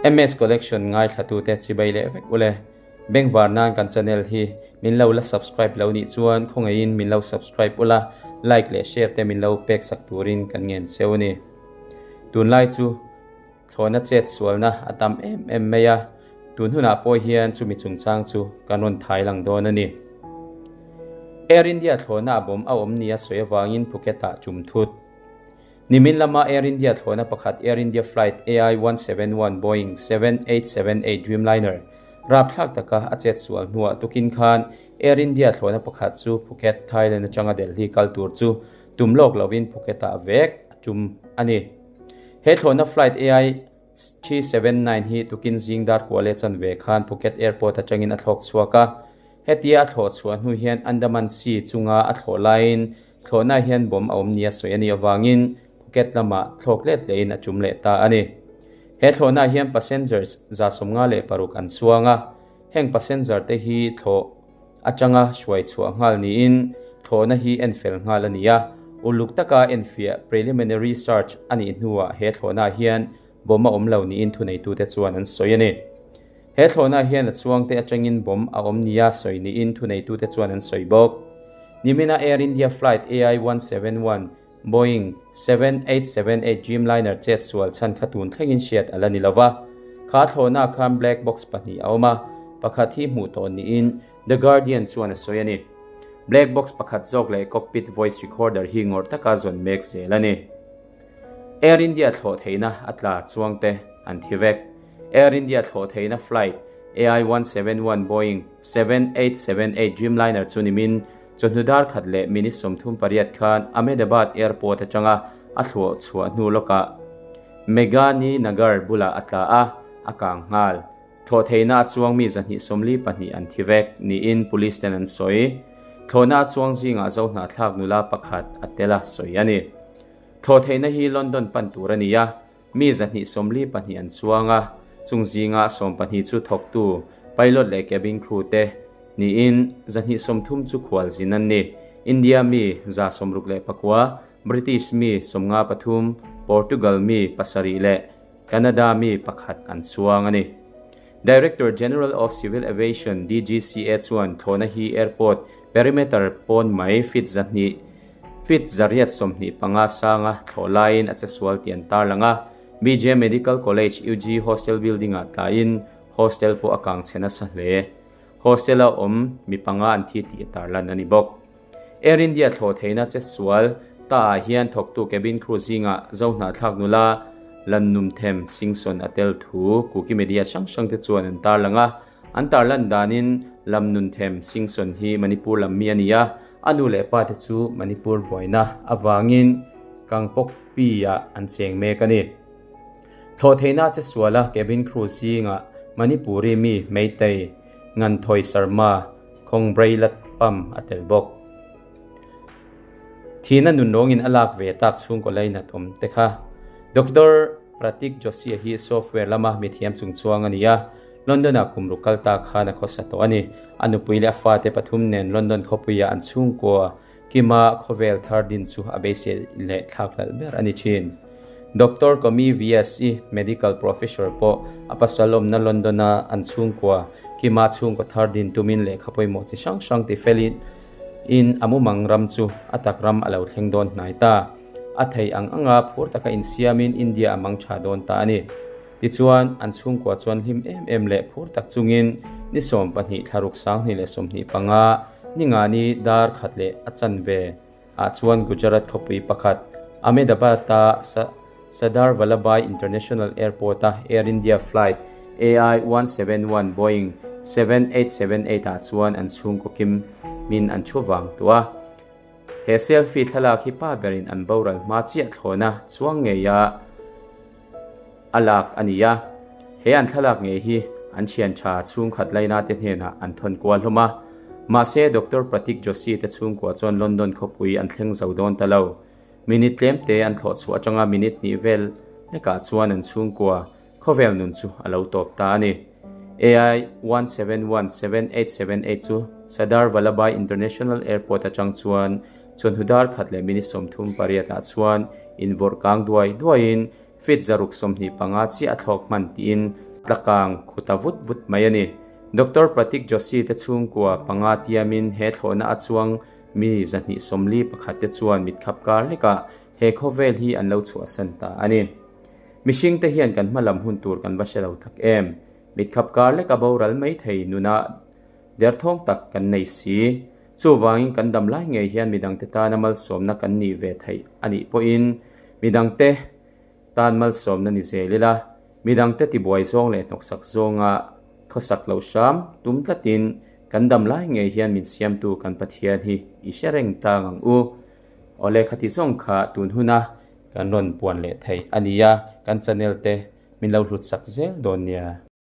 MS Collection ngaithlatute chibai leh vek ule. Bengvar nan kan channel hi min lo la subscribe lo nih chuan khawngaihin min lo subscribe ula, like leh share te min lo pek sak turin kan ngen cheu a ni. Tunlai chu thlawhna chet sualna a tam em em mai a, tun hunah pawh hian chumi chungchang chu kan rawn thai lang dawn a ni. Air India thlawhna a bawm a awm nia sawi avangin Phuket-ah chum thut. Nimin lama Air India thlawhna pakhat Air India Flight AI-171 Boeing 7878 Dreamliner rapthlak taka a chet sual hnuah tukin khan Air India thlawhna pakhat chu Phuket, Thailand atanga Delhi kal tur chu tum lawk lovin Phuket-ah vek a tum a ni. He thlawhna Flight AI-379 hi tukin zing dar kua leh chanve khan Phuket Airport atangin a thlawk chhuak a. Hetia a thlawh chhuah hnu hian Andaman Sea chunga a thlawh laiin Thlawhna hian bomb a awm nia sawi a nih avangin Phuket lamah thlawk let lehin a tum leh ta a ni. He thlawhna hian passengers 56 an chuang a, heng passenger te hi thlawh atanga hruai chhuah nghal niin thlawhna hi enfel nghal a ni a, uluk taka enfiah preliminary search a nih hnuah he thlawhna hian bomb a awm lo niin thuneitute chuan an sawi a ni. He thlawhna hian a chuangte atangin bomb a awm nia sawi niin thuneitute chuan an sawi bawk. Nimina Air India Flight AI-171 Boeing 7878 Dreamliner chet sual chhan kha tun thlengin hriat a la ni lo va. Kha thlawhna khan black box pahnih a awm a, pakhat hi hmuh tawh niin The Guardian chuan a sawi a ni. Black box pakhat zawk leh cockpit voice recorder hi ngawrh taka zawn mek zel a ni. Air India thlawh theihna a tla chuangte an thi vek. Air India thlawh theihna flight AI-171 Boeing 7878 Dreamliner chu nimin chawhnu dar khat leh minute 38 khan Ahmedabad Airport atanga a thluah chhuah hnu lawkah Meghani Nagar bulah a tla a, a kang nghal. Thlawh theihna a chuang mi 242 an thi vek niin police ten an sawi. Thlawhna a chuang zingah Zohnahthlak nula pakhat a tel a sawi a ni. Thlawh theihna hi London pan tur a ni a, mi 242 an chuang a, chung zinga 12 chu thawktu, pilot leh cabin crew te niin 130 chu khualzin an ni. India mi 69, British mi 53, Portugal mi pasarih leh Canada mi pakhat an chuang a ni. Director General of Civil Aviation, DGCA, chuan thlawhna hi airport perimeter pawn mai feet 200, feet 825 sanga thlawh laiin a chesual tih an tarlang a. BJ Medical College UG Hostel building-ah tlaiin hostel pawh a kang chhe nasa hle. Hostel-a awm mi panga an thi tih tarlan a ni bawk. Air India thlawh theihna chetsual ta ah hian thawktu cabin crew zingah Zohnahthlak nula Lannumthem Singson a tel thu Kuki media hrang hrang te chuan an tarlang a. An tarlan danin Lamnunthem Singson hi Manipur lam mi a ni a, a nu leh pa te chu Manipur buaina avangin Kangpokpi ah an cheng mek a ni. Thlawh theihna chetsuala cabin crew zingah Manipuri mi Meitei Nganthoi Sharma Khawngbrailat pam a tel bawk. Thihna nunrawngin a lak ve tak chhungkaw lainat awm te kha. Doctor Pratik Joshi-a hi software lama mithiam chungchuang a ni a, London-ah kum ruk kal ta khan a khawsa tawh a ni. A nupui leh a fate pathum nen London khawpuia an chhungkua kima khawvel thar din chu a beisei leh thlak hlelh ber a ni thin. Doctor Komi Vyas-i medical professor pawh a pasal awmna London-a an chhungkua kima chhungkaw thar din tumin lehkha pawimawh chi hrang hrang ti felin in a mumang ram chu a tak ram a lo thleng dawn hnai ta. A thei ang anga phur taka insiamin India a mang tha dawn ta a ni. Tichuan, an chhungkua chuan hlim em em leh phur tak chungin ni 12 thlaruk 2025 ni nga ni dar khat leh a chanve ah chuan Gujarat khawpui pakhat Ahmedabad-a Sardar Vallabhbhai International Airport-a Air India flight AI-171 Boeing 7878 ah chuan an chhungkaw kim min an thu vang tawh a. He selfie thlalak hi pa berin an boral hma chiah thlawhna chuang ngeia a lak a ni a. He an thlalak ngei hi an thian tha chhungkhat laina te hnenah an thawn kual hlawm a. Mahse, Doctor Pratik Joshi te chhungkua chuan London khawpui an thleng zo dawn ta lo. Minute tlem te an thlawh chhuah atanga minute hnih vel hlekah chuan an chhungkua khawvel nun chu a lo tawp ta a ni. AI 1717878 chu Sardar Vallabhbhai International Airport atang chuan chawhnu dar khat leh minute 38 ah chuan invawrh kang duai duaiin feet 625 chiah a thlawk hman tiin. Tlakang khuta vut vut mai a ni. Doctor Pratik Joshi te chhungkua panga tiamin he thlawhna a chuang mi 241 te chuan mitkhap kar lekah he khawvel hi an lo chhuahsan ta a ni. Mihring te hian kan hmalam hun tur kan va hre lo tak em. Mitkhap kar leka boral mai thei nuna derthawng tak kan nei si. Chuvangin kan dam lai ngei hian midangte tana malsawmna kan nih ve theih a nih pawhin midangte tan malsawmna ni zel ila, midangte tibuai zawng leh hnawksak zawnga khawsak loh hram tum tlatin kan dam lai ngei hian min siamtu kan Pathian hi i hre reng tlang ang u. Awle khati zawng kha tun huna kan rawn puan leh theih a nia, kan channel te min lo hlutsak zel dawn nia.